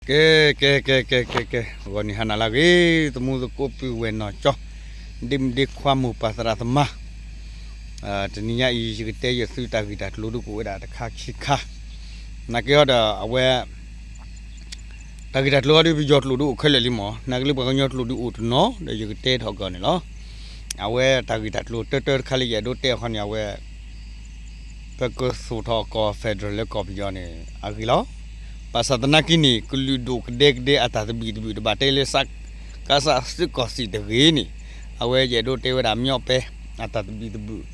ကဲ ကဲ ကဲ ကဲ ကဲ ကဲ ဂီၤနံၤဟါနၤလၢအဂ့ၤ သမူသကိးပုၢ်ဝဲၢ်နီၢ်ကၠီ ဒ့မုၣ်ဒ့ခွါ မိၢ်ပၢ်သရၣ်သမါ, တနံၤညါအံၤ ယကတဲယသုတၢ်ဂ့ၢ်တၢ်ကျိၤဒုးကအိၣ်ဝဲဒၣ်တခါခံခါ, နာ်က့ဟီဒီးအဝဲ တၢ်ဂ့ၢ်တၢ်ကျိၤဟီဒုး ပယီၤကျိာ်ဒုးအိၣ်ခဲလၢာ်လံမး, နာ်က့လၢပှၤကညီကျိာ်ဒုးအိၣ်တနီၤ ဒီးယကတဲထီၣ်ကီၢ်န့ၣ်လီၤ. အဝဲတၢ်ဂ့ၢ်တၢ်ကျိၤတၢတၢတခါလၢယအဲၣ်ဒိးတဲအခီန့ၣ် အဝဲ ပကသူၣ်ထီၣ်ကီၢ် federal လၢကီၢ်ပယီၤန့ၣ် အဂ့ၤလီၤ. ဘၣ်ဆၣ်သနာ်က့န့ၣ် ကလုာ်ဒူၣ်ကဒဲကဒဲအတၢ်သဘံၣ်သဘုၣ်တဘၣ်တဲလၢ စကစ သုးကီၢ်စံၣ်တဂ့ၤန့ၣ် အဝဲယအဲၣ်ဒိးတဲဝဲဒၣ် မညီပဲ အတၢ်သဘံၣ်သဘုၣ်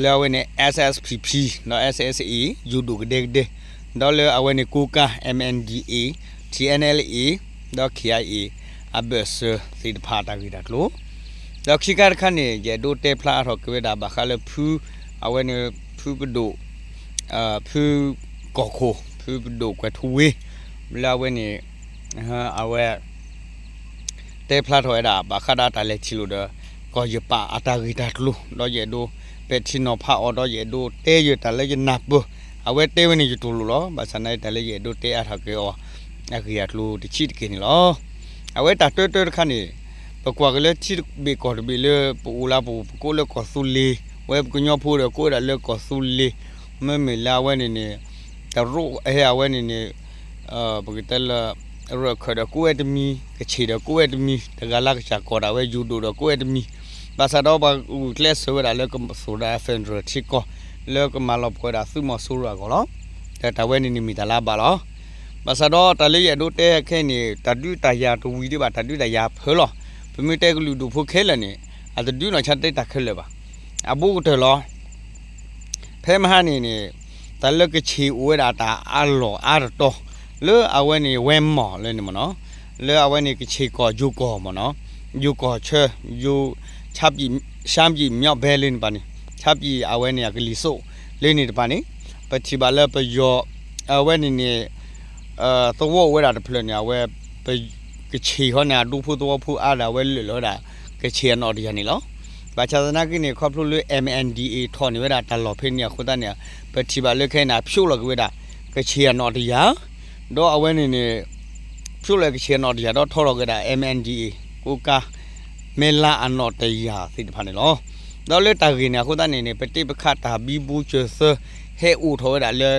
လၢအဝဲန့ၣ် SSPP ဒီး SSA ယိၤဒိၣ်ကဒဲကဒဲ, ဒီးလၢအဝဲန့ၣ် ကိးကါ MNDAA, TNLA ဒီး KIA အဘၢၣ်စၢၤသ့ၣ်တဖၣ်တၢ်ဂ့ၢ်တၢ်ကျိၤ, ဒီးခံခါတခါန့ၣ် ယအဲၣ်ဒိးတဲဖျါအါထီၣ်က့ၤဝဲဒၣ် ဘၣ်ဃးလၢဖု အဝဲန့ၣ် ဖုပဒိၣ် ဖုကီၢ်ခိၣ် ဖုပဒိၣ်ကွဲၤထူဝ့ လၢအဝဲန့ၣ် အဝဲ တဲဖျါထီၣ်ဝဲဒၣ် ဘၣ်ဃးဒီးတၢ်လဲၤထံၣ်လိာ်ဒီး ကီၢ်ယပၣ်အတၢ်ဂ့ၢ်တၢ်ကျိၤ ဒီးယအဲၣ်ဒိး ပဲာ်ထံနီၤဖးအီၤ ဒီးယအဲၣ်ဒိးတဲယတၢ်လၢယနၢ်ပၢၢ်, အဝဲတဲဝဲန့ၣ်ယတူၢ်လိာ်လီၤ. ဘၣ်ဆၣ်နာ်က့တၢ်လၢယအဲၣ်ဒိးတဲအါထီၣ်က့ၤအီၤ အဂ့ၢ်အကျိၤတဆံးတက့ၢ်န့ၣ်လီၤ. အဝဲတၢ်တၢတၢတခါန့ၣ် ပကွၢ်က့ၤလၢထံတဘ့ၣ်ကီၢ်တဘ့ၣ်လၢပအိၣ်လၢပူၤ ပကိးလၢကီၢ်သူလ့ၤ, ဝဲပကညီဖိဒီးကိးဝဲဒၣ်လၢကီၢ်သူလ့ၤ, မ့မ့ၢ်လၢအဝဲန့ၣ်န့ၣ် တရူးဟဲအဝဲန့ၣ်န့ၣ် ပကတဲလၢ ရခၢၣ်ဒီးကိးဝဲတမံၤ, ကဆ့ၣ်ဒီးကိးဝဲတမံၤ, တဂၤလၢကစၢ်ကီၢ်ဒၣ်ဝဲ ယိၤဒိၣ်ဒီးကိးဝဲတမံၤ, ဘၣ်ဆၣ်ဒီးပှၤဂုာ်ကျဲးစၢးဝဲဒၣ်လၢကသူၣ်ဒၣ် federal ထံကီၢ် လၢကမၤလီၤပှီၢ်ဝဲဒၣ်သုးမီၤစိရိၤအဂီၢ်လီၤ. ဒီးတၢ်ဝဲန့ၣ်န့ၣ်မ့ၢ်တၢ်လၢအဘၣ်လီၤ. ဘၣ်ဆၣ်ဒီးတၢ်လၢယအဲၣ်ဒိးတဲခဲအံၤန့ၣ် တၢ်ဒုးတၢ်ယၤတဝံၤဒံးဘၣ် တၢ်ဒုးတၢ်ယၤဖၢလီၤ. ပမ့ၢ်တဲကလုာ်ဒူၣ်ဖိခဲလၢာ်န့ၣ် အတဒုးနီၢ်ဆါတ့ၢ်တၢ်ခဲလၢာ်ဘၣ်. အဘူးကတၢၢ်လီၤ. ဖဲမဟါန့ၣ်န့ၣ် တၢ်လၢကဆ့ၣ်အိၣ်ဝဲဒၣ်တၢ်အလီၢ်အါတတီၤ လၢအဝဲန့ၣ် ဝဲမီၢ်လၢန့ၣ်မ့ၢ်နီၤ, လၢအဝဲန့ၣ်ကဆ့ၣ်ကီၢ်ယိၤကီၢ်မ့ၢ်နီၤ, ယိၤကီၢ်ဆၢ ယိၤ ဆါပံၣ် ရှမ်းပြည်မြောက်ပိုင်း လၢန့ၣ်တပၤန့ၣ် ဆါပံၣ်အဝဲန့ၣ်အကလံၤစိး လၢန့ၣ်တပၤန့ၣ် ပထံၣ်ဘၣ်လၢပယီၤ အဝဲန့ၣ်န့ၣ် သဝီအိၣ်ဝဲဒၣ်တဖျၢၣ်န့ၣ် အဝဲ ကဆ့ၣ်ဟီန့ၣ် အဒူဖိသဝီဖိအါဒီး အဝဲလၢာ်လီၤဝဲဒၣ် ကဆ့ၣ်အနီၣ်တယၢ်န့ၣ်လီၤ. ဘၣ်ဆၣ်သနာ်က့န့ၣ် ခီဖျိလၢ MNDAA ထီၣ်န့ၢ်ဝဲဒၣ်တၢ်လီၢ်ဖဲန့ၣ်အဃိသတးန့ၣ် ပထံၣ်ဘၣ်လၢခဲအံၤန့ၣ် ဖျိးလီၤက့ၤဝဲဒၣ် ကဆ့ၣ်အနီၣ်တယၢ် ဒီးအဝဲန့ၣ်န့ၣ် ဖျိးလီၤကဆ့ၣ်အနီၣ်တယၢ် ဒီးထီထီၣ်က့ၤဝဲဒၣ် MNDAA ကိးကါ မဲလါအနီၣ်တယၢ်သ့ၣ်တဖၣ်န့ၣ်လီၤ. ဒီးလၢတၢ်ဂ့ၢ်န့ၣ်အဃိသတးန့ၣ်န့ၣ် ပတ့ပခးတၢ်ဘံဘူစၢၤသၢ ဟဲအိၣ်ထီၣ်ဝဲဒၣ်လၢ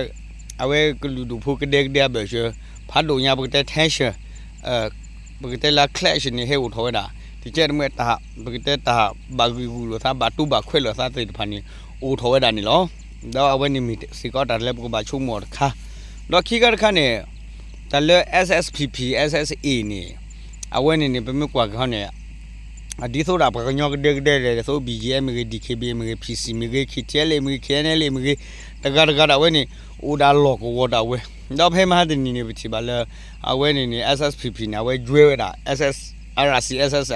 အဝဲကလုာ်ဒူၣ်ဖိကဒဲကဒဲအဘၢၣ်စၢၤ ဖးဒိၣ်ညါပကတဲ tension ပကတဲလၢ clash န့ၣ် ဟဲအိၣ်ထီၣ်ဝဲဒၣ် တကဲတမ့ၢ် ပကတဲတၢ်ဘၣ်ဂံာ်ဂူာ်လိာ်သး ဘၣ်တူၢ်ဘၣ်ခွဲးလိာ်သးသ့ၣ်တဖၣ်န့ၣ် အိၣ်ထီၣ်ဝဲဒၣ်န့ၣ်လီၤ. ဒီးအဝဲန့ၣ်မ့ၢ်စ့ၢ်ကီးတၢ်လၢပကဘၣ်ဆိကမိၣ်အီၤတခါ, ဒီးခံခါတခါန့ၣ် တၢ်လၢ SSPP SSA န့ၣ် အဝဲန့ၣ်န့ၣ် ပမ့ၢ်ကွၢ်က့ၤဟီန့ၣ် ဒ်သိးဒၣ်ပှၤကညီကဒဲကဒဲဒ်သိး BGF မ့ၢ်ဂ့ၤ DKBA မ့ၢ်ဂ့ၤ PC မ့ၢ်ဂ့ၤ KTLA မ့ၢ်ဂ့ၤ KNLA မ့ၢ်ဂ့ၤ တဂၤတဂၤဒၣ်ဝဲန့ၣ် အိၣ်ဒၣ်လီၢ်ကဝီၤဒၣ်ဝဲ, ဒီးဖဲမဟါတနံၤန့ၣ် ပထံၣ်ဘၣ်လၢ အဝဲန့ၣ်န့ၣ် SSPP န့ၣ် အဝဲယွဲဝဲဒၣ် RCSS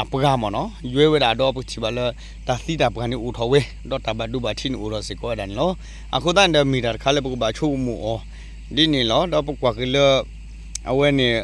အပှၤမ့ၢ်နီၤ ယွဲဝဲဒၣ်ဒီးပထံၣ်ဘၣ်လၢ တၢ်သံတၢ်ပှၢ်န့ၣ်အိၣ်ထီၣ်ဝဲ ဒီးတၢ်ဘၣ်ဒိဘၣ်ထံးန့ၣ်အိၣ်ထီၣ်စ့ၢ်ကီးဝဲဒၣ်န့ၣ်လီၤ. အဃိသတးန့ၣ်ဒီးမ့ၢ်တၢ်တခါလၢပကဘၣ်ဆိကမိၣ်အီၤ ဒ်န့ၣ်လီၤ. ဒီးပကွၢ်က့ၤလၢ အဝဲန့ၣ်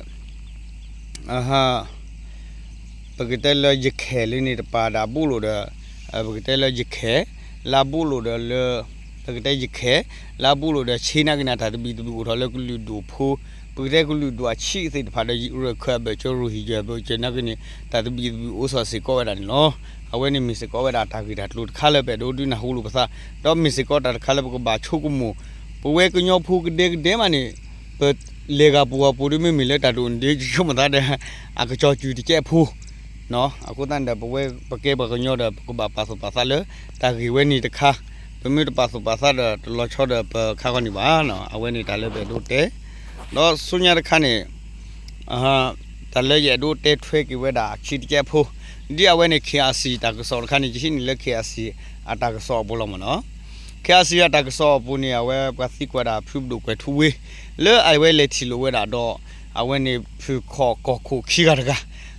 ပကတဲလၢယခဲၣ်လၢန့ၣ်တပၤဒီးအဘူးလိာ်ဒီး ပကတဲလၢယခဲၣ် လၢအဘူးလိာ်ဒီးလၢ ပကတဲယခဲၣ် လၢအဘူးလိာ်ဒီးဆ့နာ်က့န့ၣ် တၢ်သဘံၣ်သဘုၣ်အိၣ်ထီၣ်လၢကလုာ်ဒူၣ်ဖိ ပကတဲကလုာ်ဒူၣ်အဆံးသ့ၣ်တဖၣ်ဒီး ရခၢၣ်အဘၢၣ်စၢၤ ရိဟံၣ်ယၢၢ်အဘၢၣ်စၢၤနာ်က့န့ၣ် တၢ်သဘံၣ်သဘုၣ်အိၣ်ဆီၣ်စ့ၢ်ကီးဝဲဒၣ်န့ၣ်လီၤ. အဝဲန့ၣ်မ့ၢ်စ့ၢ်ကီးဝဲဒၣ်တၢ်ဂ့ၢ်တၢ်ကျိၤတခါလၢပအဲၣ်ဒိးဒုးနၢ်ဟူလိာ်ပသး ဒီးမ့ၢ်စ့ၢ်ကီးတၢ်တခါလၢပကဘၣ်ဆိကမိၣ် ပဝဲကညီဖိကဒဲကဒဲမးန့ၣ် ပလဲၤဂၤပူၤဂၤပူၤဒ်မ့မ့ၢ်လၢတၢ်ဒိၣ်န့ၣ်ဒ်ဆိကမိၣ်သးဒီး အကစီၣ်စူၤတကဲးဖိ အဃိသတးန့ၣ်ဒီး ပဝဲပကဲပှၤကညီဒီး ပကဘၣ်ပာ်သူၣ်ပာ်သးလၢ တၢ်ဂ့ၢ်ဝဲန့ၣ်တခါ ပမ့ၢ်တပာ်သူၣ်ပာ်သးဒီး တလီၤဆီဒီးပခါခီန့ၣ်ဘၣ်. အဝဲန့ၣ်တၢ်လၢပအဲၣ်ဒိးတဲ ဒီးဆူညါတခါန့ၣ် တၢ်လၢယအဲၣ်ဒိးတဲထွဲက့ၤဝဲဒၣ်အဆံးတကဲးဖိ ဒ်အဝဲန့ၣ် KIC တၢ်ကစီၣ်တခါန့ၣ် ယဟံးန့ၢ်လၢ KIC အတၢ်ကစီၣ်အပူၤလီၤမ့ၢ်နီၤ. KIC အတၢ်ကစီၣ်အပူၤန့ၣ် အဝဲပှၤသံကွၢ်ဒၣ်ဖုပဒိၣ်ကွဲၤထူဝ့ လၢအဝဲလဲၤထံၣ်လိာ်ဝဲဒၣ်ဒီး အဝဲန့ၣ်ဖုၣ်ခီၣ်ကီၢ်ခိၣ်ခံဂၤတဂၤ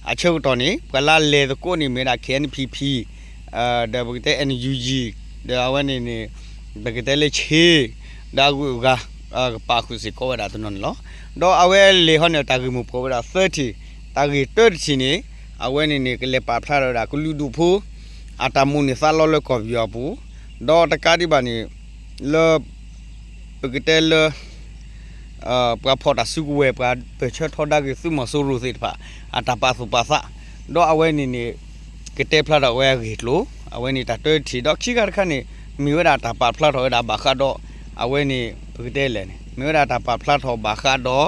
အဆၢကတီၢ်န့ၣ် ပှၤလၢအလဲၤသကိးန့ၣ်မ့ၢ်ဝဲဒၣ် KNPP ဒီးပကတဲ NUG ဒီးအဝဲန့ၣ်န့ၣ် ပကတဲလၢဆ့ ဒီးအဂုၤအဂၤ ကပာ်ဃုာ်စ့ၢ်ကီးဝဲဒၣ်တနီၤန့ၣ်လီၤ. ဒီးအဝဲလဲၤဟီန့ၣ် တၢ်ဂ့ၢ်မိၢ်ပှၢ်ဝဲဒၣ်သၢထံၣ်, တၢ်ဂ့ၢ်တၢတထံၣ်န့ၣ် အဝဲန့ၣ်န့ၣ် ကလဲၤပာ်ဖျါထီၣ်ဝဲဒၣ် ကလုာ်ဒူၣ်ဖိ အတၢ်မိၣ်န့ၢ်သးလီလၢကီၢ်ပယီၤအပူၤ, ဒီးတကးဒံးဘၣ်န့ၣ် လၢ ပကတဲလၢ ပှၤဖီၣ်တၢ်စုကဝဲၤ ပှၤပၢၢ်ဆၢထီဒါက့ၤသုးမီၤစိရိၤသ့ၣ်တဖၣ် အတၢ်ပာ်သူၣ်ပာ်သး, ဒီးအဝဲန့ၣ်န့ၣ် ကတဲဖျါထီၣ်ဝဲအဂ့ၢ်အကျိၤ, အဝဲန့ၣ်တၢ်တၢထံၣ် ဒီးခံခါတခါန့ၣ် မ့ၢ်ဝဲဒၣ်တၢ်ပာ်ဖျါထီၣ်ဝဲဒၣ်ဘၣ်ဃးဒီး အဝဲန့ၣ် ပကတဲလဲၣ်န့ၣ် မ့ၢ်ဝဲဒၣ်တၢ်ပာ်ဖျါထီၣ်ဘၣ်ဃးဒီး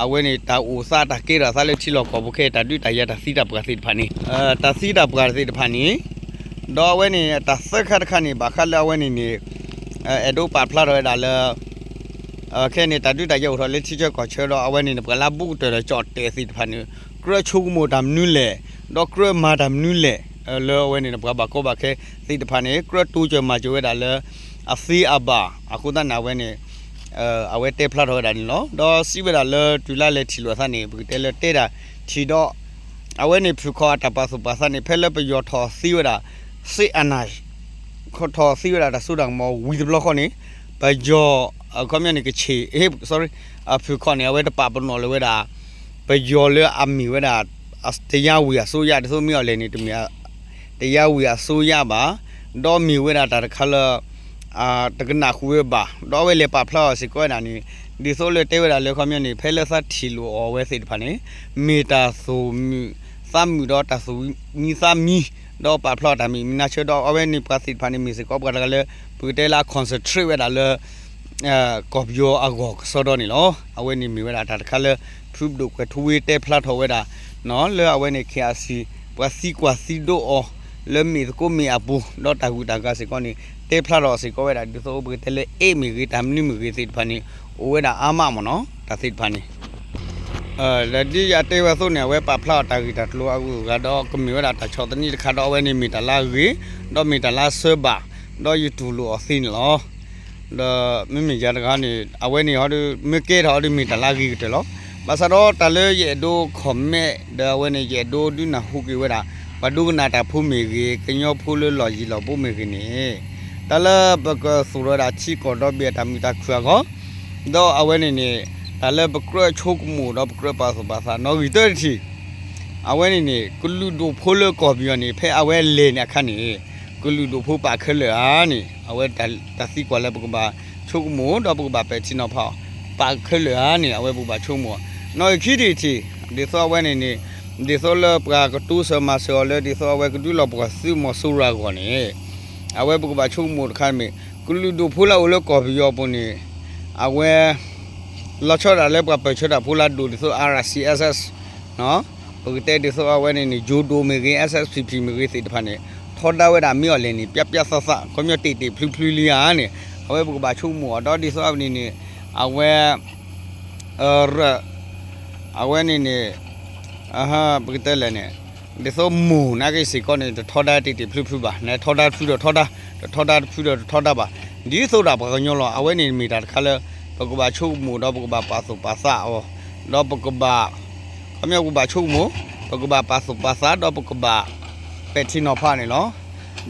အဝဲန့ၣ်တၢ်အိၣ်သးတၢ်ကဲထီၣ်သးလၢထံလီၢ်ကီၢ်ပူၤခဲအံၤ တၢ်ဒုးတၢ်ယၤတၢ်သံတၢ်ပှၢ်သ့ၣ်တဖၣ်န့ၣ် တၢ်သံတၢ်ပှၢ်သ့ၣ်တဖၣ်န့ၣ်, ဒီးအဝဲန့ၣ်တၢ်သၢခါတခါန့ၣ် ဘၣ်ဃးလၢအဝဲန့ၣ်န့ၣ် အဲၣ်ဒိးပာ်ဖျါထီၣ်ဝဲဒၣ်လၢ ခဲအံၤန့ၣ် တၢ်ဒုးတၢ်ယၤအိၣ်ထီၣ်လၢထံဆၢကီၢ်ဆၢဒီး အဝဲန့ၣ်န့ၣ် ပှၤလၢအဘူးကတၢၢ်ဒီးကၠီၣ်တဲာ်သ့ၣ်တဖၣ်န့ၣ် ကြၢးဆိကမိၣ်တၢ်မနုၤလဲၣ်, ဒီးကြၢးမၤတၢ်မနုၤလဲၣ်, လၢအဝဲန့ၣ်န့ၣ် ပှၤဘၣ်ကီဘၣ်ခဲသ့ၣ်တဖၣ်န့ၣ် ကြၢးတိစၢၤမၤစၢၤဝဲဒၣ်လၢ အသ့အဘၣ် အဃိသတးန့ၣ် အဝဲန့ၣ် အဝဲတဲဖျါထီၣ်ဝဲဒၣ်န့ၣ်လီၤ. ဒီးစံးဝဲဒၣ်လၢတုၤလါလဲၤထံၣ်လိာ်အသးန့ၣ် ပကတဲလၢတဲတၢ်ထံၣ်ဒီး အဝဲန့ၣ်ဖုၣ်ခီၣ်အတၢ်ပာ်သူၣ်ပာ်သးန့ၣ် ဖဲလၢပယီၤထီၣ်သံဝဲဒၣ် စ့အနၢ် ခီၣ်ထီၣ်သံဝဲဒၣ်တၢ်စိတၢ်ကမီၤဝံၤတဘျီဃီန့ၣ် ပယီၤ ခီပညီန့ၣ် ကဆ့ၣ် sorry အဖုၣ်ခီၣ်န့ၣ် အဝဲတပာ်ပနီၣ်လၢၤဝဲဒၣ် ပယီၤလၢအမ့ၢ်ဝဲဒၣ် တရားဝင်အစိုးရ ဒ်သိးမ့ၢ်အီၤလဲၣ်န့ၣ် တမ့ၢ် တရားဝင်အစိုးရဘၣ်, ဒီးမ့ၢ်ဝဲဒၣ်တၢ်တခါလၢ တကနၣ်ဃုာ်ဝဲဘၣ်, ဒီးအဝဲလဲၤပာ်ဖျါအီၤစ့ၢ်ကီးဝဲဒၣ်န့ၣ် ဒ်သိးလၢတဲဝဲဒၣ်လၢခီပညီန့ၣ် ဖဲလၢသးထံၣ်လိာ်အီၤဝဲသ့ၣ်တဖၣ်န့ၣ် မ့ၢ်တၢ်သူၣ်မုာ်သးမုာ်ဒီးတၢ်သူၣ်မံသးမံ, ဒီးပာ်ဖျါအီၤတၢ်မံၤမံၤနါဆၢ ဒီးအဝဲန့ၣ်ပှၤသ့ၣ်တဖၣ်န့ၣ် မ့ၢ်စ့ၢ်ကီးပှၤတဂၤလၢ ပကတဲလၢအ concentrate ဝဲဒၣ်လၢ ကီၢ်ပယီၤအဂီၢ်ကစီဒီန့ၣ်လီၤ. အဝဲန့ၣ်မ့ၢ်ဝဲဒၣ်တၢ်တခါလၢ ဖုပဒိၣ်ကွဲၤထူဝ့တဲဖျါထီၣ်ဝဲဒၣ် လၢအဝဲန့ၣ် ခ့ၣ်အၣ်စံၣ် ပှၤသံကွၢ်သံဒိးအီၤ လၢမ့ၢ်သကိးမ့ၢ်အပူၤ ဒီးတၢ်ဂုာ်တၢ်ဂၤစ့ၢ်ကီးန့ၣ် တဲဖျါထီၣ်စ့ၢ်ကီးဝဲဒၣ် ဒ်သိးပကတဲလၢ အဲၣ်မ့ၢ်ဂ့ၤ တၢ်မနုၤမ့ၢ်ဂ့ၤသ့ၣ်တဖၣ်န့ၣ် အိၣ်ဝဲဒၣ်အါမးမ့ၢ်နီၤ တၢ်သ့ၣ်တဖၣ်န့ၣ် ဒီးဒ်ယတဲဝဲအသိးန့ၣ် အဝဲပာ်ဖျါအီၤတၢ်ဂ့ၢ်တၢ်ကျိၤအဂုၤအဂၤဒီး ကမ့ၢ်ဝဲဒၣ်တၢ်ဆီၣ်သနံးတခါဒီး အဝဲန့ၣ်မ့ၢ်တၢ်လၢအဂ့ၤ ဒီးမ့ၢ်တၢ်လၢအဆၢဘၣ် ဒီးယတူၢ်လိာ်အီၤသ့န့ၣ်လီၤ. ဒီးမ့မ့ၢ်ယၤတဂၤန့ၣ် အဝဲန့ၣ်ဟီဒီး မ့ၢ်ကဲထီၣ်ဟီဒီးမ့ၢ်တၢ်လၢအဂ့ၤကတၢၢ်လီၤ. ဘၣ်ဆၣ်ဒီးတၢ်လၢယအဲၣ်ဒိး comment ဒီးအဝဲန့ၣ် ယအဲၣ်ဒိးဒုးနၢ်ဟူက့ၤဝဲဒၣ် ပှၤဒိကနၣ်တၢ်ဖိမ့ၢ်ဂ့ၤ ကညီဖိလၢလီၢ်ယံၤလီၢ်ဘူးမ့ၢ်ဂ့ၤန့ၣ် တၢ်လၢပကသူၣ်ထီၣ်ဝဲဒၣ်ထံကီၢ်ဒီဘ့ၣ်အတၢ်မုာ်တၢ်ခုၣ်အဂီၢ် ဒီးအဝဲန့ၣ်န့ၣ် တၢ်လၢပကြၢးဆိကမိၣ်ဒီးပကြၢးပာ်သူၣ်ပာ်သး နီၣ်ဂံၢ်တၢတထံၣ် အဝဲန့ၣ်န့ၣ် ကလုာ်ဒူၣ်ဖိလၢကီၢ်ပယီၤန့ၣ် ဖဲအဝဲလဲၤန့ၣ်အခါန့ၣ် ကလုာ်ဒူၣ်ဖိပာ်ခဲလၢာ်ဧါန့ၣ် အဝဲတၢ်သံကွၢ်လၢပကဘၣ်ဆိကမိၣ် ဒီးပကဘၣ်ပဲာ်ထံနီၤဖးအီၤ ပာ်ခဲလၢာ်ဧါန့ၣ် အဝဲပကဘၣ်ဆိကမိၣ် နီၣ်ဂံၢ်ခံထံၣ်တထံၣ် ဒ်သိးအဝဲန့ၣ်န့ၣ် ဒ်သိးလၢပှၤကတိစၢၤမၤစၢၤအီၤလၢ ဒ်သိးအဝဲကဒုးလီၤပှီၢ်သုးမီၤစိရိၤအဂီၢ်န့ၣ် အဝဲပကဘၣ်ဆိကမိၣ်တခါမ့ၢ် ကလုာ်ဒူၣ်ဖိလၢအအိၣ်လၢကီၢ်ပယီၤအပူၤန့ၣ် အဝဲ လီၤဆီဒၣ်တၢ်လၢပှၤပၢၢ်ဆၢတၢ်ဖိလၢအဒိၣ်ဒ်သိး RCSS ပကတဲဒ်သိးအဝဲန့ၣ်န့ၣ် ယိၤဒိၣ်မ့ၢ်ဂ့ၤ SSPP မ့ၢ်ဂ့ၤသ့ၣ်တဖၣ်န့ၣ် ထီဒါဝဲဒၣ်မ့ၢ်အီၤလဲၣ်န့ၣ် ပျီပျီသးသး ခီပညီတ့ၢ်တ့ၢ်ဖျုးဖျုးလံဧါန့ၣ် အဝဲပကဘၣ်ဆိကမိၣ်အီၤ ဒီးဒ်သိးအဝဲန့ၣ်န့ၣ် အဝဲ အဝဲန့ၣ်န့ၣ် ပကတဲလဲၣ်န့ၣ် ဒ်သိးမိၢ်နာ်က့စ့ၢ်ကီးန့ၣ် တထီဒါတ့ၢ်တ့ၢ်ဖျုးဖျုးဘၣ် နထီဒါတဖုဒီးထီဒါ တထီဒါတဖုဒီးတထီဒါဘၣ် ဒ်သိးဒၣ်ပှၤကညီလီၤ. အဝဲန့ၣ်မ့ၢ်တၢ်တခါလၢ ပကဘၣ်ဆိကမိၣ်ဒီးပကဘၣ်ပာ်သူၣ်ပာ်သးအီၤ ဒီးပကဘၣ် ခီပညီပကဘၣ်ဆိကမိၣ် ပကဘၣ်ပာ်သူၣ်ပာ်သးဒီးပကဘၣ်ပဲာ်ထံနီၤဖးန့ၣ်လီၤ.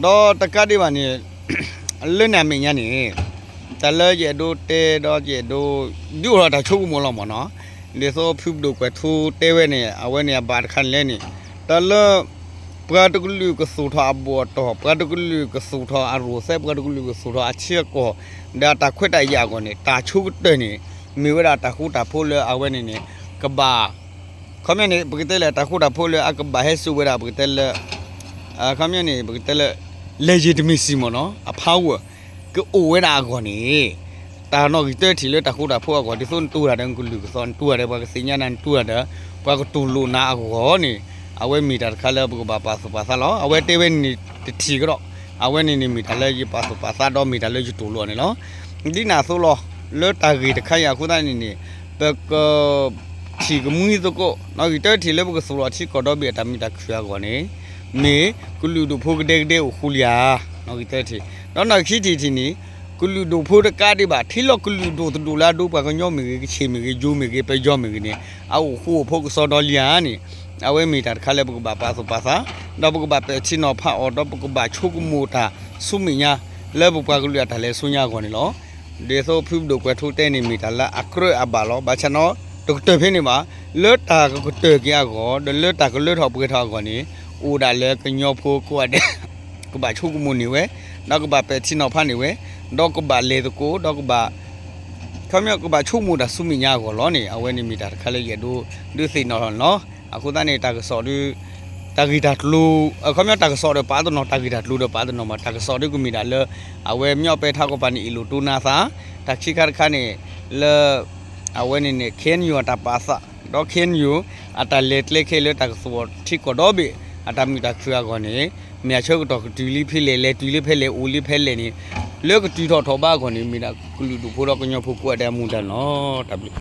ဒီးတကးဒံးဘၣ်န့ၣ် လၢန့ၣ်အမဲာ်ညါန့ၣ် တၢ်လၢယအဲၣ်ဒိးတဲဒီးယအဲၣ်ဒိး ဒုးအိၣ်ထီၣ်တၢ်ဆိကမိၣ်လီၤမ့ၢ်နီၤ ဒ်သိးဖုပဒိၣ်ကွဲၤထူတဲဝဲန့ၣ် အဝဲန့ၣ်အဘၣ်တခါန့ၣ်လဲၣ်န့ၣ် တၢ်လၢ ပှၤတကလုာ်ကသူၣ်ထီၣ်အဘူၣ်အတီၢ် ပှၤတကလုာ်ကသူၣ်ထီၣ်အရိၣ်သဲ ပှၤတကလုာ်ကသူၣ်ထီၣ်အထံအကီၢ် ဒီးအတၢ်ခွဲးတၢ်ယာ်အဂီၢ်န့ၣ် တၢ်ဆိကတၢၢ်န့ၣ် မ့ၢ်ဝဲဒၣ်တၢ်ဃူတၢ်ဖိးလၢအဝဲန့ၣ်န့ၣ် ကဘၣ် ခီပညီန့ၣ် ပကတဲလၢတၢ်ဃူတၢ်ဖိးလၢအကဘၣ်ဟဲစိာ်ဝဲဒၣ် ပကတဲလၢ ခီပညီန့ၣ် ပကတဲလၢ legitimacy မ့ၢ်နီၤ အ power ကအိၣ်ဝဲဒၣ်အဂီၢ်န့ၣ် တၢ်နီၣ်ဂံၢ်တၢထံၣ်လၢတၢ်ဃူတၢ်ဖိးအဂီၢ် ဒ်သိးနတူၢ်တၢ်ဒီးနကလုၢ်ကသီၣ် နတူၢ်တၢ်ဒီးပှၤကသ့ၣ်ညါနၤ နတူၢ်တၢ်ဒီး ပှၤကတူၢ်လိာ်နၤအဂီၢ်န့ၣ် အဝဲမ့ၢ်တၢ်တခါလၢပကဘၣ်ပာ်သူၣ်ပာ်သးလီၤ. အဝဲတဲဝဲန့ၣ်တထံၣ်ကဒီး အဝဲန့ၣ်န့ၣ်မ့ၢ်တၢ်လၢယပာ်သူၣ်ပာ်သးဒီးမ့ၢ်တၢ်လၢယတူၢ်လိာ်န့ၣ်လီၤ. ဒ်န့ၣ်အသိးလီၤ လၢတၢ်ဂ့ၢ်တခါအံၤအဃိသတးန့ၣ်န့ၣ် ပက ထံၣ်ကမှံသကိး နီၣ်ဂံၢ်တၢထံၣ်လၢပကသူၣ်လီၤထံကီၢ်ဒီဘ့ၣ်အတၢ်မုာ်တၢ်ခုၣ်အဂီၢ်န့ၣ် မ့ၢ်ကလုာ်ဒူၣ်ဖိကဒဲကဒဲအိၣ်ဃူလံဧါ နီၣ်ဂံၢ်တၢထံၣ် ဒီးနီၣ်ဂံၢ်ခံထံၣ်တထံၣ်န့ၣ် ကလုာ်ဒူၣ်ဖိတကးဒံးဘၣ် ထံလီၢ်ကလုာ်ဒူၣ်သဒူၣ်လၢအဒိပှၤကညီမ့ၢ်ဂ့ၤ ကဆ့ၣ်မ့ၢ်ဂ့ၤ ယိၤမ့ၢ်ဂ့ၤ ပယီၤမ့ၢ်ဂ့ၤန့ၣ် အအိၣ်ဃူအိၣ်ဖိးကစီဒီလံဧါန့ၣ် အဝဲမ့ၢ်တၢ်တခါလၢပကဘၣ်ပာ်သူၣ်ပာ်သး ဒီးပကဘၣ်ပဲာ်ထံနီၤဖးအီၤ ဒီးပကဘၣ်ဆိကမိၣ်တၢ်ဆူမဲာ်ညါ လၢပပှၤကလုာ်အတၢ်လဲၤဆူညါအဂီၢ်န့ၣ်လီၤ. ဒ်သိးဖုပဒိၣ်ကွဲၤထူတဲန့ၣ်မ့ၢ်တၢ်လၢအကြၢးအဘၣ်လီၤ. ဘၣ်ဆၣ်နီၤ တကတၢၢ်ဖဲန့ၣ်ဘၣ်. လၢတၢ်ကကတၢၢ်က့ၤအဂီၢ် ဒီးလၢတၢ်ကလၢထီၣ်ပှဲၤထီၣ်အဂီၢ်န့ၣ် အိၣ်ဒၣ်လၢကညီဖိကိးဂၤဒဲး ကဘၣ်ဆိကမိၣ်န့ၢ်ဝဲ ဒီးကဘၣ်ပဲာ်ထံနီၤဖးန့ၢ်ဝဲ ဒီးကဘၣ်လဲၤသကိး ဒီးကဘၣ် ခီပညီကဘၣ်ဆိကမိၣ်တၢ်ဆူမဲာ်ညါအဂီၢ်လီၤန့ၣ် အဝဲန့ၣ်မ့ၢ်တၢ်တခါလၢယအဲၣ်ဒိးဒုးသ့ၣ်နီၣ်လီၤန့ၣ်လီၤ. အဃိသတးန့ၣ် တၢ်ကစီၣ်ဒီး တၢ်ဂ့ၢ်တၢ်ကျိၤ ခီပညီတၢ်ကစီၣ်ဒီးပာ်တနီၤ တၢ်ဂ့ၢ်တၢ်ကျိၤဒီးပာ်တနီၤမး တၢ်ကစီၣ်ဒီးကမ့ၢ်ဒၣ်လၢ အဝဲမ့ၢ်အီၣ်ပဲထးကီၢ်ပၤန့ၣ် အ့ၣ်လိာ်တိၢ်နါသး တၢ်ခံခါတခါန့ၣ် လၢ အဝဲန့ၣ်န့ၣ် KNU အတၢ်ပာ်သး ဒီး KNU အတၢ်လဲၤကျဲခဲလၢာ် တၢ်ကသဝီထံကီၢ်ဒီဘ့ၣ် အတၢ်မုာ်တၢ်ခုၣ်အဂီၢ်န့ၣ် မ့ၢ်အဆၢကတီၢ်ကတုၤလံဖဲလဲၣ် လဲၤတုၤလၢဖဲလဲၣ် အိၣ်လံဖဲလဲၣ်န့ၣ် လၢကတုၤထီၣ်ထီၣ်ဘးအဂီၢ်န့ၣ် မ့ၢ်ဒၣ်ကလုာ်ဒူၣ်ဖိဒီးကညီဖိကိးဂၤဒဲးအမူဒါန့ၣ်လီၤ. တၢ်ဘျုး